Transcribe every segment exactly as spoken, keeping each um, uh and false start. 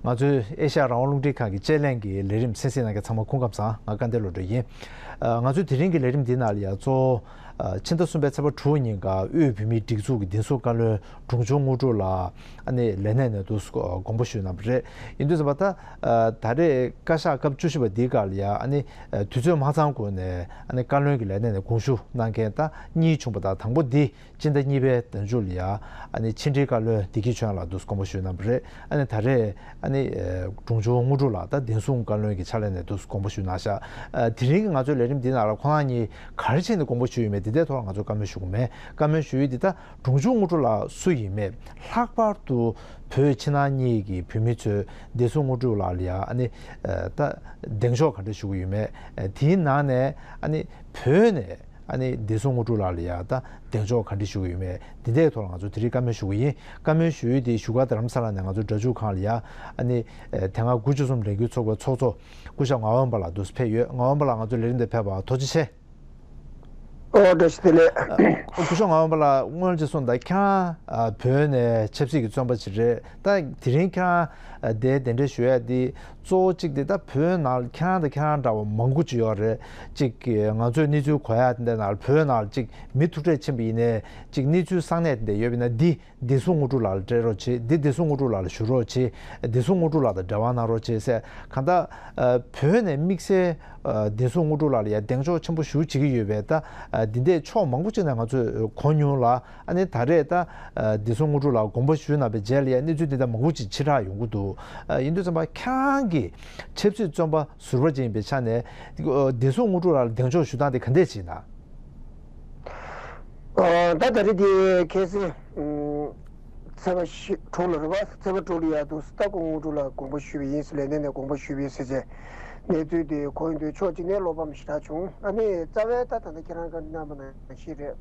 ང་ཚོའི་ཨེ་ཤ་ཡ་རང་དབང་རླུང་འཕྲིན་ཁང་གི་དཔྱད་གླེང་གི་ལས་རིམ་གསན་གཟིགས་གནང་མཁན་ཚང་མ་སྐུ་ཁམས་བཟང་། ང་སྐལ་ལྡན་བློ་གྲོས་ཡིན། ཨ། ང་ཚོའི་དེ་རིང་གི་ལས་རིམ་འདི་ནང་ལ་ཡང་གཙོ་བོ། ཨ། ཕྱི་ཟླ་གསུམ་པའི་ཚེས་པ་དྲུག་ཉིན་ཀ་དབུས་བོད་མིའི་སྒྲིག་འཛུགས་ཀྱི་བདེ་སྲུང་བཀའ་བློན་དྲུང་ཆུང་དངོས་གྲུབ་ལགས་ཨ་ནི་ལས་གནས་ནས་དུ་དགོངས་པ་ཞུས་གནང་བ་རེད། ཡིན་དུས་ཙམ་པ་ད། ཨ། ད་རེས་བཀའ་ཤག་སྐབས་བཅུ་བཞི་པ་འདིའི་སྐབས་ལ་ཡང་ཨ་ནི། ཨ། དུས་ཚོད་མ་ཚང་སྒོ་ནས་ཨ་ནི་བཀའ་བློན་གྱི་ལས་གནས་ནས་དགོངས་ཞུ་གནང་མཁན་ད་གཉིས་བྱུང་བ་དང་། དང་པོ་འདི། སྤྱི་ཟླ་གཉིས་པའི་ཟླ་མཇུག་ལ་ཡ། ཨ་ནི་ཕྱི་དྲིལ་བཀའ་བློན་བདེ་སྐྱིད་ཆོས་དབྱངས་ལགས་དུ་དགོངས་པ་ཞུས་གནང་བ་རེད། ཨ་ནི་ད་རེས་ཨ་ནི་ཨེ་དྲུང་ཆུང་དངོས་གྲུབ་ལགས་ད་བདེ་སྲུང་བཀའ་བློན་གྱི་ཕྱག་ལས་ནས་དུ་དགོངས་པ་ཞུས་གནང་ཤག་ཨ། དེ་རིང་གི་ང་ཚོའི་ལས་རིམ་འདི་ནང་ལ་ཁོང་རྣམ་གཉིས་ག་རེ་བྱས་ནས་དགོངས་པ་ཞུས་ཡོད་མེད་འདི་ལྟའི་ཐོག་ལ་ང་ཚོ་བཀའ་མོལ་ཞུ་གི་མེད། བཀའ་མོལ་ཞུ་ཡུལ་འདི་ད་དྲུང་ཆུང་དངོས་གྲུབ་ལགས་སུ་ཡིན་མེད། ལྷག་པར་དུ་བོད་ཕྱི་ནང་གཉིས་ཀྱི་བོད་མི་ཚོས་བདེ་སྲུང་དངོས་གྲུབ་ལགས་ལ་ཡ་ཨ་ནི་ཨེ་ད་གདེང་འཇོག་ག་འདྲ་ཞུ་གི་ཡོད་མེད། ཨེ་དེའི་ནང་ནས་ཨ་ནི་བོད་ནས། ཨ་ནི་བདེ་སྲུང་དངོས་གྲུབ་ལགས་ལ་ཡ་ད་གདེང་འཇོག་ག་འདྲ་ཞུ་གི་ཡོད་མེད་འདི་འདྲའི་ཐོག་ལ་ང་ཚོ་དེ་རིང་བཀའ་མོལ་ཞུ་གི་ཡིན། བཀའ་མོལ་ཞུ་ཡུལ་དེ་བཞུགས་སྒར་རྡ་རམ་ས་ལ་ནས་ང་ཚོ་སྒྲ་འཇུག་ཁང་ལ་ཡ་ཨ་ནི་ཨེ་དེ་སྔ་དགུ་བཅུ་གསུམ་ལས་འགུལ་ཚོགས་པའི་ཚོགས་གཙོ་སྐུ་ཞབས་ངག་དབང་འབར་ལགས་འདུག་ཕེབས་ཡོད། ངག་དབང་འབར་ལགས་ང་ཚོའི་ལས་རིམ་དེ་ཕེབས་པར་ཐུགས་རྗེ་ཆེ། ཨོ་བཀྲ་ཤིས་བདེ་ལེགས། ཨ། སྐུ་ཞབས་ངག་དབང་འབར་ལགས་སྔོན་ལ་ཅིག་གསུངས་དང་། ཁྱེད་རང་ཨ་བོད་ནས་ཆབ་སྲིད་ཀྱི་བཙོན་པ་ཅིག་རེད། ད་དེ་རིང་ཁྱེད་རང་ཨ་དེ་གདན་འདྲེན་ཞུ་ཡ་དེ། གཙོ་བོ་གཅིག་དེ་ད་བོད་ནང་ལ་ཁྱེད་རང་དང་ཁྱེད་རང་འདྲ་བ་མང་པོ་ཅིག་ཡོད་རེད། གཅིག་གིས་ང་ཚོས་གནས་ཚུལ་གོ་ཡ་དེ་འདྲ་ནང་ལ་བོད་ནང་ལ་གཅིག་མི་ཐུག་འཕྲད་ཕྱིན་པ་ཡིན་ནའི་གཅིག་གནས་ཚུལ་གསང་གནས་དེ་འདྲ་ཡོད་པ་ཡིན་ན་འདི་བདེ་སྲུང་དངོས་གྲུབ་ལགས་ལ་སྤྲད་རོགས་བྱེད། འདི་བདེ་སྲུང་དངོས་གྲུབ་ལགས་ལ་ཞུ་རོགས་བྱེད། བདེ་སྲུང་དངོས་གྲུབ་ལགས་དང་འབྲེལ་བ་གནང་རོགས་བྱེད་ཟེར། གང་ལྟར་ཨ་བོད་ནས་དམིགས་བསལ་ཨ་བདེ་སྲུང་དངོས་གྲུབ་ལགས་ལ་ཡ་གདེང་འཇོག་ཆེན་པོ་ཞེ་པོ་བྱེད་ཀྱི་ཡོད་པས། ད་ཨ་འདི་འདྲའི་ཕྱོགས་མང་པོ་ཅིག་ནས་ང་ཚོས་གོ་མྱོང་ལ། ཨ་ནི་ད་རེས་ད་ཨ་བདེ་སྲུང་དངོས་གྲུབ་ལགས་དགོངས་པ་ཞུས་གནང་བའི་རྗེས་ལ་ཡ་གནས་ཚུལ་འདི་འདྲ་མང་པོ་ཅིག་ཕྱི་དྲགས་ཡོང་གི་འདུག་ཨ་ཡིན་དུས་ཙམ་པ་ཁྱེད་རང་གིས་ཆབ་སྲིད་བཙོན་པ་ཟུར་པ་ཅིག་ཡིན་པའི་ཆ་ནས་ཨ་བདེ་སྲུང་དངོས་གྲུབ་ལགས་ལ་གདེང་འཇོག་ཞུ་སྟངས་དེ་ག་འདྲས་ཅིག་ཡིན་ན། ཨ་ད་ད་རེས་དེ་ཁ་སང་ཨུམ་ཚེས་པ་བཞི་དྲུག་ལ་རེད་པ། ཚེས་པ་དྲུག་ལ་ཡ་འདུག་སེ་ད་སྐུ་ངོ་དངོས་གྲུབ་ལགས་དགོངས་པ་ཞུས་པ་ཡིན་ཟེར། ལས་གནས་ནས་དགོངས་པ་ཞུས་པ་ཡིན་ཟེར་བྱས་གནས་ཚུལ་དེ་གོ་ཡོང་དུས་ཕྱོགས་གཅིག་ནས་བློ་ཕམ་ཞེ་དྲག་བྱུང་། ཨ་ནི་རྩ་བའི་ད་ད་ལྟ་ཁྱེད་རང་གིས་གནང་བ་ནང་བཞིན་རེད།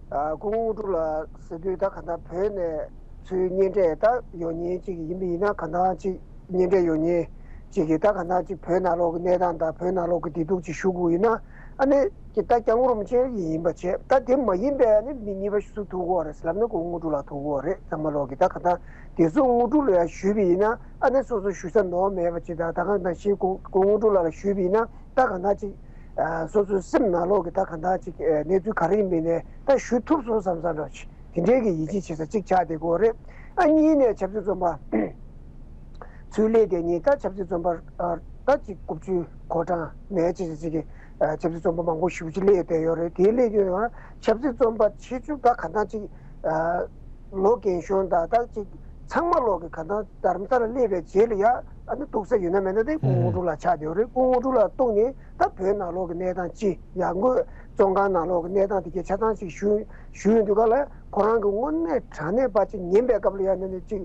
ཨ་སྐུ་ངོ་དངོས་གྲུབ་ལགས་ཟེར་དུས་ད་ག་ད་བོད་ནས་ཚུར་གཉེན་འཕྲད་ད་ཡོང་མཁན་ཅིག་ཡིན་པ་ཡིན་ན། ག་ད་ཅིག་གཉེན་འཕྲད་ཡོང་མཁན་ཅིག་གིས་ད་ག་ད་ཅིག་བོད་ནང་ལོགས་ཀྱི་གནས་སྟངས་དང་བོད་ནང་ལོགས་ཀྱི་བདེ་སྡུག་ཅིག་ཞུ་དགོས་ཡིན་ན། ཨ་ནི་ཅིག་ད་སྐྱབས་མགོན་རིན་པོ་ཆེ་ཡིན་པ་བྱས། ད་དེ་མ་ཡིན་པའི་ཨ་ནི་མི་གཉིས་པ་སུ་ཐུག་གི་ཡོད་རེད་ཟེར་ལབ་ན་སྐུ་ངོ་དངོས་གྲུབ་ལགས་ཐུག་གི་ཡོད་རེད། ཚང་མ་ལོག་གིས་ད་ག་ད་བདེ་སྲུང་དངོས་གྲུབ་ལ་ཡ་ཞུས་པ་ཡིན་ན། ཨ་ནི་སོ་སོ་ཞུ་ས་ནོར་མེད་པ་ཅིག་དང་། ད་ག་ནང་བཞིན་སྐུ་སྐུ་ངོ་དངོས་གྲུབ་ལགས་ལ་ཞུས་པ་ཡིན་ན། ད་ག་ད་ཅིག་ཨ་སོ་སོའི་སེམས་ནང་ལོག་གི་ད་ག་ད་ཅིག་ཨ་གནས་ཚུལ་ག་རེ་ཡིན་པ་ཡིན་ནའི་ད་ཞུ་ཐུབ་སོང་བསམ་བསམ་འདྲ་ཅིག་དེ་འདྲའི་གི་ཡིད་ཆེས་བྱེད་ས་གཅིག་ཆགས་བསྡད་ཀྱི་ཡོད་རེད། ཨ་གཉིས་ནས་ཆབ་སྲིད་བཙོན་པ་ཚུར་སླེབས་དེ་ཉིད་ད་ཆབ་སྲིད་བཙོན་པ་ཨ་ད་ཅིག་དགུ་བཅུ་གོ་གྲངས་ནས་ཅིག་ཅིག་གི་ཨ་ཆབ་སྲིད་བཙོན་པ་མང་པོ་ཞེ་པོ་ཅིག་སླེབས་བསྡད་ཡོད་རེད། དེ་སླེབས་དུས་ཡང་ཆབ་སྲིད་བཙོན་པ་ཆེ་ཆུང་ད་ག་ད་ཅིག་ཨ་ལོ་རྒན་གཞོན་དང་ད་ཅིག་ཚང་མ་ལོག་གི་ག་ད་རྡ་རམ་ས་ལ་སླེབས་པའི་རྗེས་ལ་ཡ་ཨ་ནི་གཏུག་ས་ཡོད་ན་མེད་ན་དེ་སྐུ་ངོ་དངོས་གྲུབ་ལགས་ཆགས་བསྡད་ཡོད་རེད། སྐུ་ངོ་དངོས་གྲུབ་ལགས་གཏུག་ནས་ད་བོད་ནང་ལོག་གི་གནས་སྟངས་ཅི་ཡང་སྒོས་བཙོན་ཁང་ནང་ལོག་གི་གནས་སྟངས་དེ་གའི་ཆ་ཚང་ཅིག་ཞུ་ཞུ་ཡོང་དུས་ག་ལ་ཁོ་རང་གི་དངོས་གནས་དྲང་གནས་པ་ཅིག་ཉན་པའི་སྐབས་ལ་ཡ་ནི་ནི་ཅིག་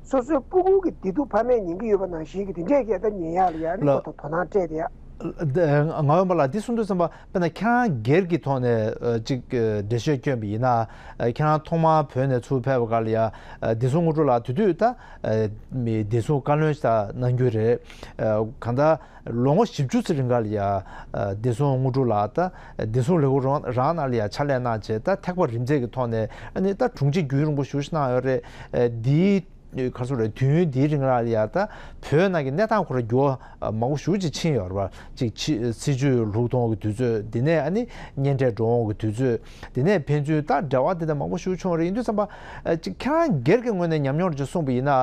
སོ་སོའི་སྤུ་གུ་གི་བདེ་སྡུག་ཕ་མས་ཉན་གྱི་ཡོད་པ་ནང་བཞིན་གྱི་དེ་འདྲས་ཀྱི་ད་ཉན་ཡག་ལ་ཡ་ནི་ལགས། ཁོ་ད་དོ་སྣང་སྤྲད་དེ་ཡ། ད་ངག་དབང་པ་ལགས་འདི་གསུང་དུས་ཙམ་པ་དཔེར་ན་ཁྱེད་རང་སྒེར་གྱི་ཐོག་ནས་ཨ་ཅིག་ཨ་འགྲེལ་བཤད་བསྐྱོན་པ་ཡིན་ན། ཨ་ཁྱེད་རང་ཐོག་མར་བོད་ནས་ཚུར་ཕེབས་པ་ག་ལ་ཡ་ཨ་བདེ་སྲུང་དངོས་གྲུབ་ལགས་དེ་དུས་ད་ཨ་མི་བདེ་སྲུང་བཀའ་བློན་ཞིག་ད་གནང་རྒྱུ་རེད། ཨ་གང་ལྟར་ལོ་ངོ་བཞི་བཅུ་ཙམ་རིང་ག་ལ་ཡ་ཨ་བདེ་སྲུང་དངོས་གྲུབ་ལགས་ད་བདེ་སྲུང་ལས་ཁུངས་རང་རང་ནང་ལ་ཡ་ཕྱག་ལས་གནང་བྱས། ད་ཐེག་པ་རིམ་འཛེགས་ཀྱི་ཐོག་ནས་ཨ་ནི་ད་དྲུང་ཆེ་རྒྱུན་རིང་པོ་ཞེ་པོ་ཞིག་གནང་ཡོད་རེད། ཨ་འདིའི་ག་རེ་ཟེར་རེད། དུས་ཡུན་འདིའི་རིང་ལ་ཡ་ད་བོད་ནང་གི་གནས་སྟངས་ཁོ་རང་འགྱུར་བ་མང་པོ་ཞེ་པོ་ཅིག་ཕྱིན་ཡོད་རེད་པ། ཅིག་ཕྱི་སྲིད་ཇུས་ལུགས་མཐུན་གྱི་དུས་ཚོད། དེ་ནས་ཨ་ནི་གཉེན་འཕྲད་འགྲོ་འོང་གི་དུས་ཚོད། དེ་ནས་ཕན་ཚུན་ད་འབྲེལ་བ་དེ་འདྲ་མང་པོ་ཞེ་པོ་བྱུང་རེད། ཡིན་དུས་ཙམ་པ་ཨ་ཅིག་ཁྱེད་རང་སྒེར་གྱི་ངོས་ནས་ཉམས་མྱོང་རེ་ཅིག་གསུངས་པ་ཡིན་ན། ཨ་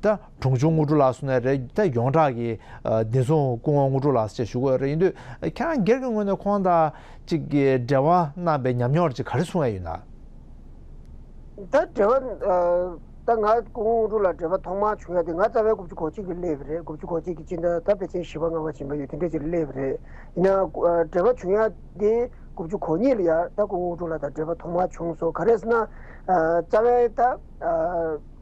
ད་དྲུང་ཆུང་དངོས་གྲུབ་ལགས་སུ་ནས་རེད། ད་ཡོངས་གྲགས་ཀྱི་ཨ་བདེ་སྲུང་སྐུ་ངོ་དངོས་གྲུབ་ལགས་ཞེས་ཞུ་གི་ཡོད་རེད། ཡིན་དུས་ཁྱེད་རང་སྒེར་གྱི་ངོས་ནས་ཁོང་དང་ཅིག་གི་འབྲེལ་བ་གནང་པའི་ཉམས་མྱོང་རེ་ཅིག་ག་རེ་གསུང་ཡ་ཡོད་ན། ད་འབྲེལ་བ་ཨ་ད་ང་སྐུ་ངོ་དངོས་གྲུབ་ལགས་འབྲེལ་བ་ཐོག་མར་བྱུང་ཡ་དེ་ང་རྩ་བའི་དགུ་བཅུ་གོ་གཅིག་ལ་སླེབས་པ་རེད། དགུ་བཅུ་གོ་གཅིག་གི་སྤྱི་ཟླ་ད་ཕལ་ཆེར་བཞི་པ་ལྔ་པ་ཡིན་པ་ཡོད། དེ་འདྲ་ཅིག་ལ་སླེབས་པ་རེད། ཡིན་ན་ཨ་འབྲེལ་བ་བྱུང་ཡ་དེ་དགུ་བཅུ་གོ་གཉིས་ལ་ཡ་ད་སྐུ་ངོ་དངོས་གྲུབ་ལགས་དང་འབྲེལ་བ་ཐོག་མར་བྱུང་སོང་། ག་རེ་ཟེར་ན་ཨ་རྩ་བའི་ད་ཨ་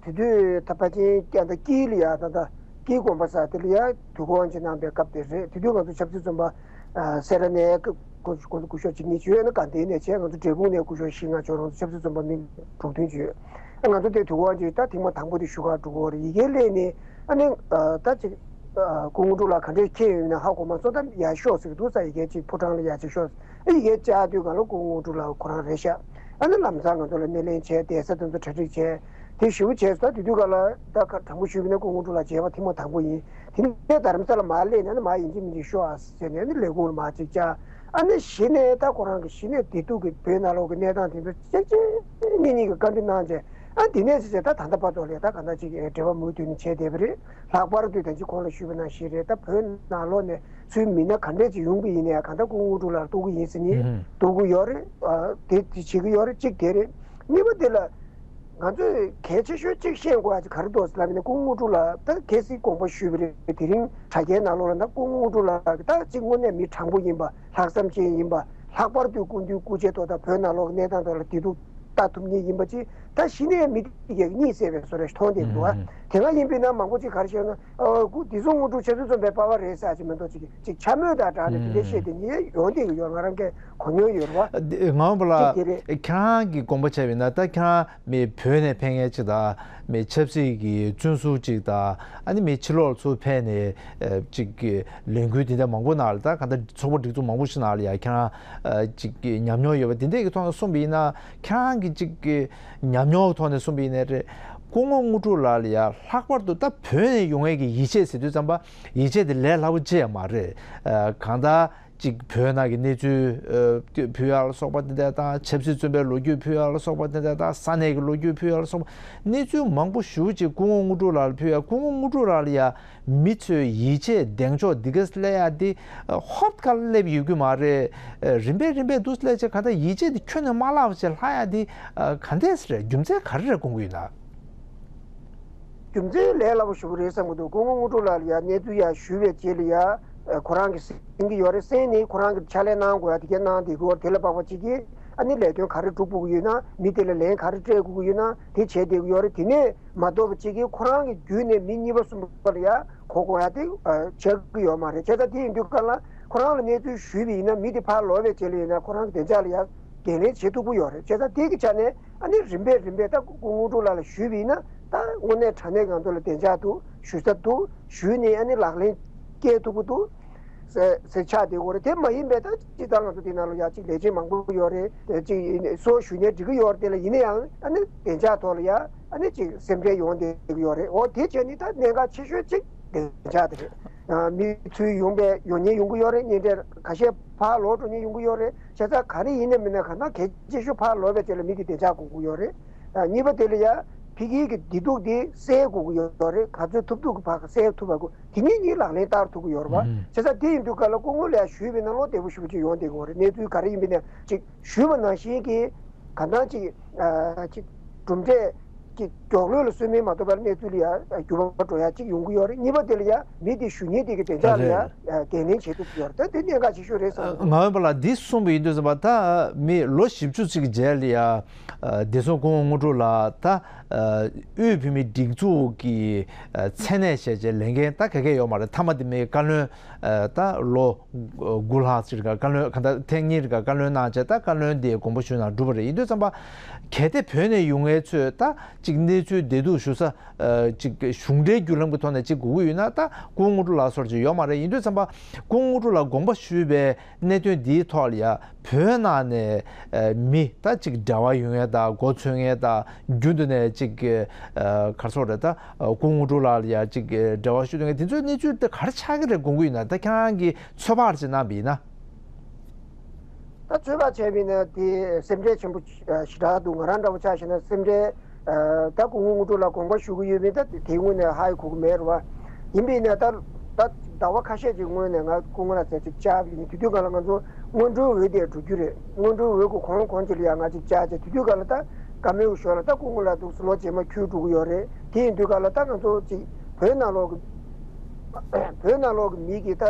དེ་དུས་ད་ཕལ་ཆེར་ཀྱང་ད་དཀྱིལ་ལ་ཡ་ད་ད་དཀྱིལ་དགོན་པ་ས་དེ་ལ་ཡ་དུས་འཁོར་དབང་ཆེན་གནང་པའི་སྐབས་དེ་རེད། དེ་དུས་ང་ཚོ་ཆབ་སྲིད་བཙོན་པ་ཨ་སེ་ར་ནས་སྐུ་སྐུ་སྐུ་ཞབས་གཅིག་གཉིས་བྱོན། ཡང་ན་དགའ་ལྡན་ནས་བྱས། ང་ཚོ་འབྲས་སྤུངས་ནས་སྐུ་ཞབས་བཞི་ལྔ་བྱོན། རང་ཚོ་ཆབ་སྲིད་བཙོན་པ་མི་དྲུག་བདུན་བྱོན། ཨ་ང་ཚོ་དེ་དུས་འཁོར་དབང་ཆེན་ད་ཐེངས་མ་དང་པོ་དེ་བཞུགས་སྒར་འགྲོ་གི་ཡོད་རེད། ཡི་གེ་སླེབས་ནས་ཨ་ནི་ཨ་ད་ཅིག་ཨ་སྐུ་ངོ་དངོས་གྲུབ་ལགས་ག་འདྲས་མཁྱེན་ཡོད་ན་ཧ་གོ་མ་སོང་། ད་ཡར་ཤོག་ཟེར་གྱི་འདུག་ས། ཡི་གེ་ཅིག་ཕོ་བྲང་ལ་ཡར་ཅིག་ཤོག་ཟེར། ཨ་ཡི་གེ་བཅར་དུས་སྒང་ལ་སྐུ་ངོ་དངོས་གྲུབ་ལགས་ཁོ་རང་རེད་ཤག་ཨ་ནི་ལམ་སང་ང་ཚོ་ལ་སྣེ་ལེན་བྱས། གདན་ས་དེ་ཚོ་གྲ་སྒྲིག་བྱས། དེ་ཞུ་བྱས་ད་དེ་དུས་ག་ལ་ད་ཁ་དྲང་པོ་ཞུས་པ་ན་སྐུ་ངོ་ཀྲུའུ་ལགས་མཇལ་བ་ཐེངས་མ་དང་པོ་ཡིན། དེ་ནས་རྡ་རམ་ས་ལ་མར་སླེབས་ནས་ནི་མར་ཡིན་གཅིག་མིན་གཅིག་ཤོག་ཨ་ཟེར་ནས་ནི་ལས་ཁུངས་ལ་མར་གཅིག་བཅར། ཨ་ནི་གཞི་ནས་ད་ཁོ་རང་གི་གཞི་ནས་བདེ་སྡུག་གི་བོད་ནང་ལོགས་ཀྱི་གནས་སྟངས་དེ་ཚོ་གཅིག་གཅིག་གཉིས་གཉིས་ཀྱི་བཀའ་འདྲི་གནང་བྱས། ཨ་དེ་ནས་ཅི་བྱས་ད་ད་ལྟ་བར་དུ་ལས་ད་ག་འདྲ་ཅིག་འབྲེལ་བ་མུ་མཐུད་ནས་བྱས་བསྡད་པ་རེད། ལྷག་པར་དུ་ད་ཅི་གོང་ལ་ཞུས་པ་ནང་བཞིན་རེད། ད་བོད་ནང་ལོགས་ནས་ཚུར་མི་སྣ་ག་འདྲས་ཅིག་ཡོང་གི་ཡིན་ནའི་གང་ལྟར་སྐུ་ངོ་ཀྲུའུ་ལགས་གཏུག་གི་ཡིན་ཟེར་ནི་གཏུག་གི་ཡོད་རེད། ཨ་དེ་དེ་བྱེད་ཀྱི་ཡོད་རེད། གཅིག་དེ་རེད། གཉིས་པ་དེ་ལ། ང་ཚོས་གལ་ཆེ་ཤོས་གཅིག་ཤེས་དགོས་ཡ་གཅིག་ག་རེ་འདུག་ཟེར་ལབ་ན་སྐུ་ངོ་ཀྲུའུ་ལགས་ད་གལ་སྲིད་དགོངས་པ་ཞུས་པ་རེད། དེ་རིང་དྲ་རྒྱའི་ནང་ལོགས་ལ་ད་སྐུ་ངོ་ཀྲུའུ་ལགས་ཀྱི་ད་གཅིག་དངོས་གནས་མི་དྲང་པོ་ཡིན་པ། ལྷག་བསམ་ཅན་ཡིན་པ། ལྷག་པར་དུ་སྐུ་མདུན་སྐུ་མཆེད་ཐོག་དང་བོད་ནང་ལོགས་ཀྱི་གནས་སྟངས་ཐོག་ལ་བདེ་སྡུག་ལྟ་ཐུབ་མཁན་ཡིན་པ་ཅིག་ད་གཞི་ནས་མི་དེ་གས་གཉིད་སད་པའི་བཟོ་འདྲ་ཞིག་མཐོང་བསྡད་འདུག་ཨ། དེ་སྔ་ཡིན་པས་ན་མང་པོ་ཅིག་ག་རེ་བཤད་ན། ཨ་སྐུ་བདེ་སྲུང་དངོས་གྲུབ་ཆེ་བསྟོད་རྩོམ་པའི་པ་ཕ་རེད་ཟེར་ཅིག་མི་འདུག་ཅིག་ཅིག་འཕྱ་སྨོད་དང་སྦྲགས་ནས་དེ་འདྲའི་བཤད་དེ་ཉིད་ཡོང་བསྡད་ཀྱི་ཡོད། ང་རང་གིས་གོ་མྱོང་ཡོད་རེད་བ། ཨ་དེ་ང་འོན་པ་ལ་གཅིག་དེ་རེད། ཁྱེད་རང་གི་དགོངས་པ་བྱས་པ་ཡིན་ན་ད་ཁྱེད་རང་མི་བོད་ནས་ཕེབས་མཁན་ཅིག་དང་། མི་ཆབ་སྲིད་ཀྱི་བཙོན་ཟུར་ཅིག་དང་། ཨ་ནི་མི་ཕྱི་ལོགས་ལ་ཚུར་ཕེབས་ནས་ཨ་ཅིག་གི་ལས་འགུལ་དེ་འདྲ་མང་པོ་ནང་ལ་ད་ག་འདྲ་ཚོགས་པ་སྒྲིག་འཛུགས་མང་པོ་ཞིག་ནང་ལ་ཡ་ཁྱེད་རང་ཨ་ཅིག་གི་ཉམས་མྱོང་ཡོད་པ་དེ་འདྲས་ཀྱི་ཐོག་ནས་གསུངས་པ་ཡིན་ན། ཁྱེད་རང་གི་ཅིག་གི་ཉམས་མྱོང་གི་ཐོག་ནས་གསུངས་པ་ཡིན་ནའི་རེད། སྐུ་ངོ་དངོས་གྲུབ་ལགས་ལ་ཡ་ལྷག་པར་དུ་ད་བོད་ནས་ཡོང་མཁན་གྱི་ཡིད་ཆེས་ཟེར་དུས་ཙམ་པ་ཡིད་ཆེས་དེ་ལས་སླ་པོ་ཅི་ཡང་མ་རེད། ཨ་གང་ལྟར། གཅིག་བོད་ནང་གི་གནས་ཚུལ་ཨ་ཕུལ་ཡག་ལ་སོགས་པ་དེ་འདྲ་དང་། ཆབ་སྲིད་བཙོན་པའི་ལོ་རྒྱུས་ཕུལ་ཡག་ལ་སོགས་པ་དེ་འདྲ་དང་། ས་གནས་ཀྱི་ལོ་རྒྱུས་ཕུལ་ཡག་ལ་སོགས་པ་གནས་ཚུལ་མང་པོ་ཞེ་པོ་ཅིག་སྐུ་ངོ་དངོས་གྲུབ་ལགས་ལ་ཕུལ་ཡག་སྐུ་ངོ་དངོས་གྲུབ་ལགས་ལ་ཡ་མི་ཚོས་ཡིད་ཆེས་གདེང་འཇོག་འདི་ག་སླེབས་ཡག་འདི་ཧོབ་ཁ་སླེབས་ཡོད་རྒྱུ་མ་རེད། རིམ་པས་རིམ་པས་འདུག་སླེབས་བྱས་ག་ད་ཡིད་ཆེས་འདི་ཁྱོན་ནས་མ་བརླག་པ་བྱས་ལྷག་ཡག་འདི་ག་འདྲས་རེད། རྒྱུ་མཚན་ག་རེ་རེད་དགོངས་ཀྱི་ཡོད་ན། རྒྱུ་མཚན་ལས་སླ་པོ་ཞེ་པོ་རེད་བསམ་གྱི་འདུག་སྐུ་ངོ་དངོས་གྲུབ་ལགས་ལ་ཡ་གནས་ཚུལ་ཡ་ཞུས་པའི་རྗེས་ལ་ཡ་ཁོ་རང་གིས་གསན་གྱི་ཡོད་རེད། གསན་ནས་ཁོ་རང་གིས་ཕྱག་ལས་གནང་དགོས་ཡ་དེ་གས་གནང་བསྡད་ཀྱི་ཡོད་རེད། དེ་ལ་དཔག་པ་གཅིག་གིས་ཨ་ནི་ལས་དོན་ག་རེ་སྒྲུབ་དགོས་ཀྱི་ཡོད་ན། མི་དེ་ལ་ལན་ག་རེ་སྤྲད་དགོས་ཀྱི་ཡོད་ན་དེ་བྱས་བསྡད་ཀྱི་ཡོད་རེད། དེ་ནས་མ་གཏོགས་པ་གཅིག་གིས་ཁོ་རང་གི་བརྒྱུད་ནས་མི་གཉིས་པ་གསུམ་པ་ལ་ཡ་གོ་དགོས་ཡ་དེ་ཆགས་ཀྱི་ཡོད་མ་རེད། བྱས་ཙང་དེ་ཡིན་དུས་ག་ལ་ཁོ་རང་ལ་གནས་ཚུལ་ཞུས་པ་ཡིན་ན་མི་དེ་ཕར་ལོག་པའི་རྗེས་ལ་ཡིན་ན་ཁོ་རང་གི་བདེ་འཇགས་ལ་ཡ་འགན་ལེན་བྱེད་ཐུབ་ཀྱི་ཡོད་རེད། བྱས་ཙང་དེ་གི་ཆ་ནས། ཨ་ནི་རིམ་པས་རིམ་པས་ད་སྐུ་ངོ་དངོས་གྲུབ་ལགས་ལ་ཞུས་པ་ཡིན་ན་ད་དངོས་གནས་དྲང་གནས་ང་ཚོ་ལ་བདེ་འཇགས་འདུག་ཞུ་ས་འདུག་ཞུས་ནས་ཨ་ནི་ལག་ལེན་སྐྱེལ་ཐུབ་ཀྱི་འདུག་ཟེར་ཟེར་ཆགས་བསྡད་ཀྱི་ཡོད་རེད། དེ་མ་ཡིན་པའི་ད་སྤྱིར་བཏང་ང་ཚོ་འདི་ནང་ལ་ཡ་གཅིག་ལས་བྱེད་མང་པོ་ཡོད་རེད། དེ་གཅིག་ཡིན་སོ་ཞུ་ནས་འགྲིག་གི་ཡོད་རེད། དེ་ལ་ཡིན་ན་ཡང་ཨ་ནི་བདེ་འཇགས་ཐོག་ལ་ཡ་ཨ་ནི་གཅིག་སེམས་ཁྲལ་ཡོང་བསྡད་ཀྱི་ཡོད་རེད། འོ་དེ་བྱས་ནི་ད་གནད་འགག་ཆེ་ཤོས་གཅིག་བདེ་འཇགས་དེ་རེད། མི་ཚུར་ཡོང་པའི་ཡོང་མཁན་ཡོང་གི་ཡོད་རེད། གཉེན་འཕྲད་ཁ་ཤས་ཕར་ལོག་འགྲོ་མཁན་ཡོང་གི་ཡོད་རེད། བྱས་ཙང་ག་རེ་ཡིན་ན་མིན་ན་གང་ལྟར་གལ་ཆེ་ཤོས་ཕར་ལོག་པའི་རྗེས་ལ་མི་དེ་བདེ་འཇགས་དགོས་ཀྱི་ཡོད་རེད། ཨ་གཉིས་པ་དེ་ལ་ཡ་ཕ་གི་གི་བདེ་སྡུག་དེ་སེལ་དགོས་ཀྱི་ཡོད་རེད། ག་ཚོད་ཐུབ་ཐུབ་ཀྱི་བར་སེལ་ཐུབ་པ་དགོས། དེ་གཉིས་གཉིས་ལག་ལེན་བསྟར་ཐུབ་ཀྱི་ཡོད་རེད་བ། བྱས་ཙང་དེ་ཡིན་དུས་ག་ལ་སྐུ་ངོ་ལ་ཡ་ཞུས་པ་ཡིན་ན་བློ་བདེ་པོ་ཞེ་པོ་ཅིག་ཡོང་བསྡད་ཀྱི་ཡོད་རེད། གནས་ཚུལ་ག་རེ་ཡིན་པ་ཡིན་ན་ཅིག་ཞུས་པ་ནང་བཞིན་གྱི་གང་ལྟར་ཅིག་ཨ་ཅིག་གྲུབ་འབྲས་ཀྱི་མགྱོགས་ལོས་ལ་སོན་མིན་མ་གཏོགས་པར་གནས་ཚུལ་ལ་ཡ་འགྱུར་བ་འགྲོ་ཡ་གཅིག་ཡོང་གི་ཡོད་རེད། གཉིས་པ་དེ་ལ་ཡ་མི་དེ་ཞུ་མཁན་དེ་གི་བདེ་འཇགས་ལ་ཡ་རེད། འགན་ལེན་བྱེད་ཐུབ་ཀྱི་ཡོད་རེད། ད་དེ་གནད་འགག་ཆེ་ཤོས་རེད་བསམ་གྱི་འདུག་ང་འོན་པ་ལ་འདི་གསུངས་པ་ཡིན་དུས་ཙམ་པ་ད་མི་ལོ་བཞི་བཅུ་ཅིག་གི་རྗེས་ལ་ཡ་བདེ་སྲུང་སྐུ་ངོ་དངོས་གྲུབ་ལགས་ད་དབུས་བོད་མིའི་སྒྲིག་འཛུགས་ཀྱི་མཚན་གནས་བཞེས་བྱས་ལས་འགན་ད་ག་གེ་ཡོད་མ་རེད། མཐའ་མ་དེ་མི་བཀའ་བློན་ད་ལོ་དགུ་ལྷག་ཅིག་རིང་བཀའ་བློན་གང་ལྟར་ཐེངས་གཉིས་རིང་བཀའ་བློན་གནང་བྱས་ད་བཀའ་བློན་དེ་དགོངས་པ་ཞུས་གནང་གྲུབ་པ་རེད། ཡིན་དུས་ཙམ་པ་གལ་ཏེ་བོད་ནས་ཡོང་མཁན་ཚོས་ད་ཅིག་གནས་ཚུལ་བདེ་སྡུག་ཞུ་ས་ཅིག་གཞུང་འབྲེལ་བརྒྱུད་ལམ་གྱི་ཐོག་ནས་ཅིག་དགོས་ཀྱི་ཡོད་ན་ད་སྐུ་ངོ་དངོས་གྲུབ་ལགས་སོགས་ཅིག་ཡོད་མ་རེད། ཡིན་དུས་ཙམ་པ་སྐུ་ངོ་དངོས་གྲུབ་ལགས་དགོངས་པ་ཞུས་པའི་གནད་དོན་འདིའི་ཐོག་ལ་ཡ་བོད་ནང་ནས་མི་ད་ཅིག་འབྲེལ་བ་ཡོད་མཁན་དང་མགོ་འཚོས་མཁན་དང་རྒྱུན་དུ་ནས་ཅིག་ག་རེ་ཟེར་དགོས་རེད། ད་སྐུ་ངོ་དངོས་གྲུབ་ལགས་ལ་ཡ་ཅིག་འབྲེལ་བ་ཞུ་མཁན་དེ་ཚོའི་གནས་ཚུལ་དེ་ག་རེ་ཆགས་ཀྱི་རེད་དགོངས་ཀྱི་ཡོད་ན། ད་ཁྱེད་རང་གིས་ཚོད་དཔག་ཅིག་གནང་བ་ཡིན་ན། ད་ཚོད་དཔག་བྱས་པ་ཡིན་ན་དེ་སེམས་ཁྲལ་ཆེན་པོ་ཞེ་དྲག་འདུག་ང་རང་འདྲ་བོ་ཆ་བཞག་ན་སེམས་ཁྲལ་ད་སྐུ་ངོ་དངོས་གྲུབ་ལ་དགོངས་པ་ཞུ་གི་ཡོད་མེད་ད་དེ་སྔོན་ནས་ཧ་ཡང་གོ་གི་མེད་རེད་བ། ཡིན་པ་ཡིན་ན་ད་ད་ཟླ་བ་ཁ་ཤས་ཀྱི་སྔོན་ནས་ང་སྐུ་ངོ་ལ་ཚད་ཅིག་བཅར་བ་ཡིན། དེ་དུས་སྒང་ལ་ང་ཚོ་སྔོན་འགྲོའི་འོས་དེ་འགྲོ་རྒྱུ་རེད། སྔོན་འགྲོའི་འོས་ཀྱི་གོང་གོང་ཅིག་ལ་ཡང་ང་ཅིག་བཅར་བྱས། དེ་དུས་སྒང་ལ་ད་བཀའ་མོལ་ཞོར་ལ་ད་སྐུ་ངོ་ལ་འདུག་སེ་ལོ་རྗེས་མ་འཁྱུར་འགྲོ་གི་ཡོད་རེད། དེ་ཡིན་དུས་སྒང་ལ་ད་ང་ཚོ་ཅིག་བོད་ནང་ལོགས་ཀྱི་བོད་ནང་ལོགས་ཀྱི་མི་གི་ད་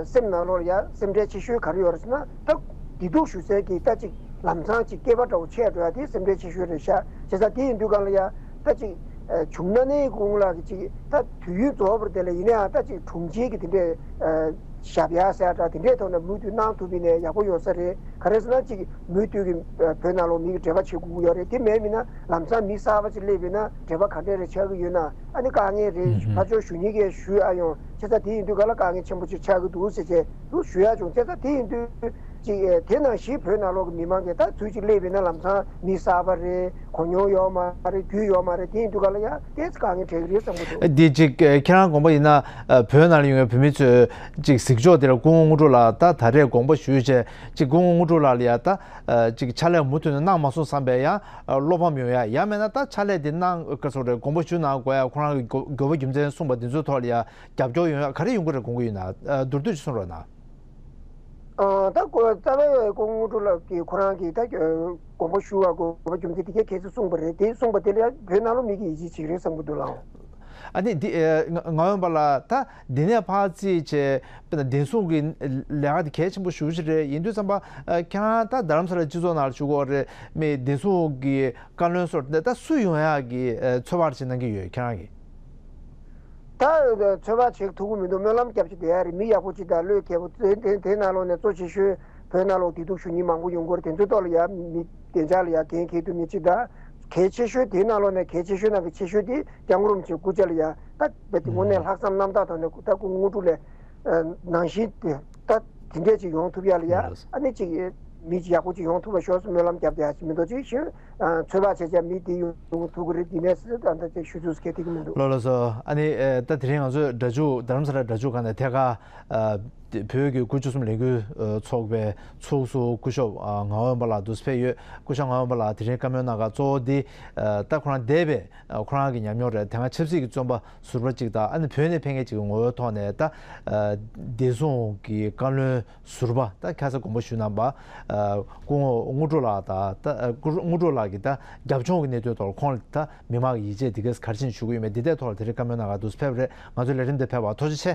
སེམས་ནང་ལོགས་ལ་ཡ་སེམས་ཁྲལ་ཆེ་ཤོས་ག་རེ་ཡོད་རེད་ཟེར་ན། ད་བདེ་སྡུག་ཞུ་སའི་གི་ད་ཅིག་ལམ་སང་ཅིག་སྐྱེས་པ་འདྲ་བོ་ཆགས་འགྲོ་ཡ་དེ་སེམས་ཁྲལ་ཆེ་ཤོས་རེད་ཤག་བྱས་ཙང་དེ་ཡིན་དུས་སྒང་ལ་ཡ་ད་ཅིག་བྱུང་ན་ནི་སྐུ་ངོ་ལགས་ཀྱི་ཅིག་ད་དུས་ཡུན་རྫོགས་པར་དེ་ལ་ཡིན་ན་ཡང་ད་ཅིག་དྲུང་ཆེ་གི་དེ་འདྲས་ཞབས་ཡ་ཟེར་ཡ་འདྲ་དེ་འདྲས་ཐོག་ནས་མུ་མཐུད་གནང་ཐུབ་པ་ཡིན་ན་ཡག་པོ་ཡོང་ས་རེད། ག་རེ་ཟེར་ན་ཅིག་མུ་མཐུད་ཀྱི་བོད་ནང་ལོགས་མི་གི་འབྲེལ་བ་བྱེད་དགོས་ཀྱི་ཡོད་རེད། དེ་མེད་མིན་ན་ལམ་སང་མི་གསར་པ་ཅིག་སླེབས་པ་ཡིན་ན་འབྲེལ་བ་ག་འདྲས་རེ་ཆགས་ཀྱི་ཡོད་ན། ཨ་ནི་དཀའ་ངལ་རེད། ཕར་ཕྱོགས་ཞུ་མཁན་གྱིས་ཞུ་ཨ་ཡོང་། བྱས་ཙང་དེ་ཡིན་དུས་ག་ལ་དཀའ་ངལ་ཆེན་པོ་ཅིག་ཆགས་ཀྱི་འདུག་ཟེར་བྱས་འདུག་ཞུ་ཡ་བྱུང་། བྱས་ཙང་དེ་ཡིན་དུས་ ཅིག་དེ་ནང་བཞིན་བོད་ནང་ལོགས་ཀྱི་མི་མང་གིས་ད་ཚུལ་ཅིག་སླེབས་ཡིན་ན་ལམ་སང་མི་གསར་པ་རེད། གོ་མྱོང་ཡོད་མ་རེད། རྒྱུས་ཡོད་མ་རེད། དེ་ཡིན་དུས་ག་ལ་ཡང་ཏོག་ཙམ་དཀའ་ངལ་འཕྲད་ཀྱི་རེད་བསམ་གྱི་འདུག་འདི་ཅིག་ཁྱེད་རང་དགོངས་པ་ཡིན་ན། བོད་ནང་ལ་ཡོང་བའི་བོད་མི་ཚོས་ཅིག་གཟིགས་ཕྱོགས་དེ་ལ་སྐུ་ངོ་དངོས་གྲུབ་ལགས་ད་ད་རེས་དགོངས་པ་ཞུས་བྱས། ཅིག་སྐུ་ངོ་དངོས་གྲུབ་ལགས་ལ་ཡ་ད་ཅིག་ཕྱག་ལས་མུ་མཐུད་ནས་གནང་མ་སོང་བསམ་པའི་ཡང་བློ་ཕམ་ཡོང་ཡ། ཡང་མིན་ན་ད་ཕྱག་ལས་དེ་གནང་ག་སོགས་རེད། དགོངས་པ་ཞུ་གནང་དགོས་ཡ། ཁོ་རང་གི་དགོས་དགོས་པ་རྒྱུ་མཚན་གསུངས་པ་དེ་ཚོའི་ཐོག་ལ་ཡ་རྒྱབ་སྐྱོར་ཡོང་ཡ་ག་རེ་ཡོང་གི་རེད་དགོངས་ཀྱི་ཡོད་ན། མདོར་བསྡུས་ཅིག་གསུང་རོགས་གནང་། ཨ་ད་ཀོ་རྩ་བའི་སྐུ་ངོ་དངོས་གྲུབ་ལགས་ཀྱིས་ཁོ་རང་གིས་ད་དགོངས་པ་ཞུ་བ་དགོས་པ་རྒྱུ་མཚན་དེ་གས་གལ་སྲིད་གསུངས་པ་རེད། དེ་གསུངས་པ་དེ་ལ་ཡང་བོད་ནང་ལོགས་མི་གིས་ཡིད་ཆེས་བྱེད་ཀྱི་རེད་བསམ་གྱི་འདུག་ལགས། ཨ་ནི་འདི་ཨེ་ང་ང་འོན་པ་ལ་ད་འདི་ནས་ཕར་རྩིས་བྱས། དཔེར་ན་བདེ་སྲུང་གི་ལས་ཀ་དེ་གལ་ཆེན་པོ་ཞེ་པོ་ཅིག་རེད། ཡིན་དུས་ཙམ་པ་ཨ་ཁྱེད་རང་ད་རྡ་རམ་ས་ལ་སྤྱི་ཚོགས་ནང་ལ་བཞུགས་ཡོད་རེད། མི་བདེ་སྲུང་གི་བཀའ་བློན་སོགས་དེ་ད་སུ་ཡོང་ཡག་གི་ཨ་ཚོད་དཔག་ཅིག་གནང་གི་ཡོད་ཁྱེད་རང་གིས། ད་ཚོད་དཔག་བྱེད་ཐུབ་ཀྱི་མི་འདུག་སྨོན་ལམ་རྒྱབ་ཀྱི་བསྡད་ཡ་རེད། མི་ཡག་པོ་ཅིག་དང་བློས་འཁེལ་པོ་དེ་དེ་དེ་ནང་ལོགས་ནས་གཙོ་ཆེ་ཤོས་བོད་ནང་ལོགས་བདེ་སྡུག་ཞུ་མཁན་མང་པོ་ཡོང་གི་རེད། དེ་ཚོའི་ཐོག་ལ་ཡ་མི་བདེ་འཇགས་ལ་ཡ་འགན་འཁྱེར་ཐུབ་མཁན་ཅིག་དང་། གལ་ཆེ་ཤོས་དེའི་ནང་ལོགས་ནས་གལ་ཆེ་ཤོས་ནང་གི་ཆེ་ཤོས་དེ་སྐྱབས་མགོན་རིན་པོ་ཆེའི་སྐུ་ཕྱྭ་ལ་ཡ་ད་རྦད་དེ་དངོས་གནས་ལྷག་བསམ་རྣམ་དག་ཐོག་ནས་ད་སྐུ་ངོ་དངོས་གྲུབ་ལགས་ནང་བཞིན་དེ་ད་དེ་འདྲས་ཅིག་ཡོང་ཐུབ་ཡ་ལ་ཡ། ཨ་ནི་ཅིག་མི་ཅིག་ཡག་པོ་ཅིག་ཡོང་ཐུབ་པ་ཤོག་ཟེར་སྨོན་ལམ་རྒྱབ་བསྡད་ཡ་ཅིག་མི་འདུག་ཅིག་ཞུ། ཚོད་དཔག་བྱས་བྱས་མི་དེ་ཡོང་ཐུབ་ཀྱི་རེད། དེ་ནས་ད་ལྟ་ཅིག་ཞུ་ཚུལ་གལ་ཐེག་གི་མི་འདུག་ལགས་ལགས་སོ། ཨ་ནི་ཨེ་ད་དེ་རིང་ང་ཚོས་སྒྲ་འཇུག་རྡ་རམ་ས་ལ་སྒྲ་འཇུག་ཁང་ནས་ཐད་ཀར་ཨ་བོད་ཀྱི་དགུ་བཅུ་གསུམ་ལས་འགུལ་ཨ་ཚོགས་པའི་ཚོགས་གཙོ་སྐུ་ཞབས་ཨ་ངག་དབང་དཔལ་ལགས་འདུག་སེ་ཕེབས་ཡོད། སྐུ་ཞབས་ངག་དབང་དཔལ་ལགས་དེ་རིང་བཀའ་མོལ་གནང་ག་གཙོ་བོ་འདི་ཨ་ད་ཁོ་རང་འདས་པའི་ཨ་ཁོ་རང་གི་ཉམས་མྱོང་རེད། དེ་སྔ་ཆབ་སྲིད་ཀྱི་བཙོན་པ་ཟུར་པ་གཅིག་དང་། ཨ་ནི་བོད་ནས་ཕེབས་མཁན་གཅིག་གི་ངོ་བོའི་ཐོག་ནས་ད་ཨ་བདེ་སྲུང་གི་བཀའ་བློན་ཟུར་པ་ད་ཁ་ས་དགོངས་པ་ཞུས་གནང་པ། ཨ་སྐུ་ངོ་དངོས་གྲུབ་ལགས་དང་ད་ཨ་སྐུ་དངོས་གྲུབ་ལགས་ཀྱི་ད་རྒྱབ་ལྗོངས་ཀྱི་གནད་དོན་ཐོག་ལ་ཁོང་ལ་ད་མི་མང་གི་ཡིད་ཆེས་དེ་གས་ག་རེ་བྱས་ནས་ཞུ་གི་ཡོད་མེད་འདི་ཐད་ཐོག་ལ་དེ་རིང་བཀའ་མོལ་གནང་ག་འདུག་སེ་ཕེབས་པ་རེད། ང་ཚོའི་ལས་རིམ་འདིར་ཕེབས་པར་ཐུགས་རྗེ་ཆེ།